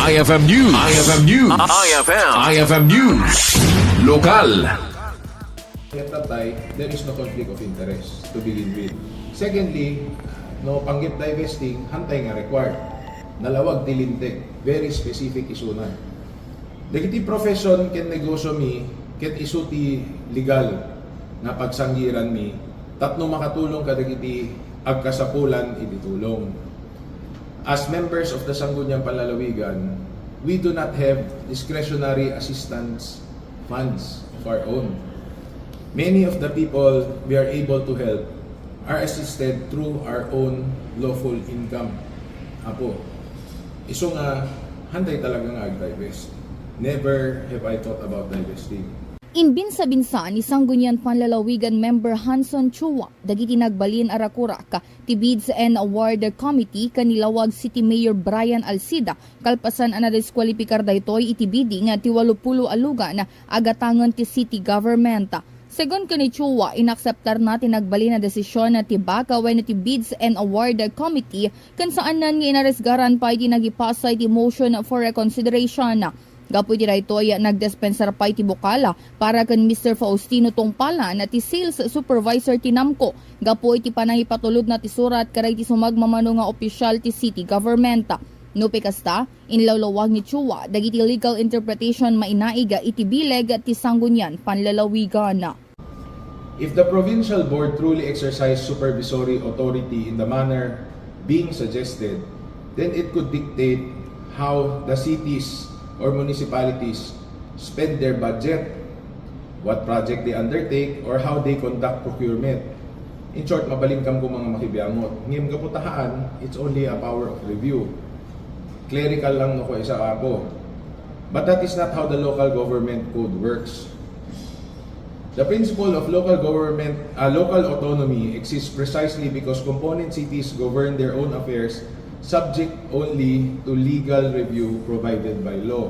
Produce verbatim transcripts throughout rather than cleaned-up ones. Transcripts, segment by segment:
I F M News. I F M News. I F M. I F M News. Lokal. At that time, there is no conflict of interest to begin with. Secondly, no, panggep divesting, hantay nga required. Nalawag ti linteg, very specific isuna. Dagiti profession ken negosyo mi, ket isu ti legal nga pagsanggiran mi, tapno makatulong kadagiti agkasapulan iti tulong. As members of the Sangguniang Panlalawigan, we do not have discretionary assistance funds of our own. Many of the people we are able to help are assisted through our own lawful income. Apo, isu nga, hantay talaga nga ag-divest. Never have I thought about divesting. Inbinsa-binsa ni Sanggunian Panlalawigan member Hanson Chua dagiti nagbalin a rakurak ti Bids and Award Committee ken ni Laoag City Mayor Brian Alcida kalpasan a nadiskualipikar daytoy iti bidding ti walupulo a lugan a gatangen ti city government. Segun ken ni Chua, inakseptarna ti nagbalin a desisyon ti BAC wenno ti Bids and Award Committee ken saanen nga inarisgaran pay ti nagipasa iti motion for reconsideration. Gapu iti daytoy, nagdispensar pay ti bukal para ken Mister Faustino Tungpalan ti sales supervisor ti NAMCO gapu iti panangipatulodna ti surat kadagiti sumagmamano nga opisyal ti city government. Nupay kasta, inlawlawag ni Chua dagiti legal interpretation mainaig iti bileg ti Sanggunian Panlalawigan. If the provincial board truly exercised supervisory authority in the manner being suggested, then it could dictate how the cities or municipalities spend their budget, what project they undertake, or how they conduct procurement. In short, mabalin kam ko mga makibiangot. Ngem gapu ta haan, it's only a power of review. Clerical lang no ko isa, Apo. But that is not how the local government code works. The principle of local government, uh, local autonomy exists precisely because component cities govern their own affairs subject only to legal review provided by law.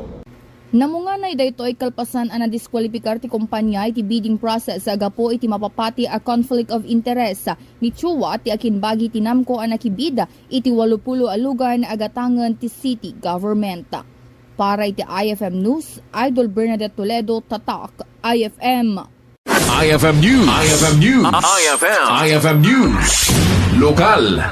Namunganay daytoy kalpasan a nadiskualipikar ti kompania iti bidding process gapu iti mapapati a conflict of interest. Ni Chua ti akinbagi ti NAMCO a nakibid iti walupulo a lugan a gatangen ti city government. Para iti I F M News, Idol Bernadette Toledo, Tatak, I F M. I F M News. I F M News. I F M. I F M News. Lokal.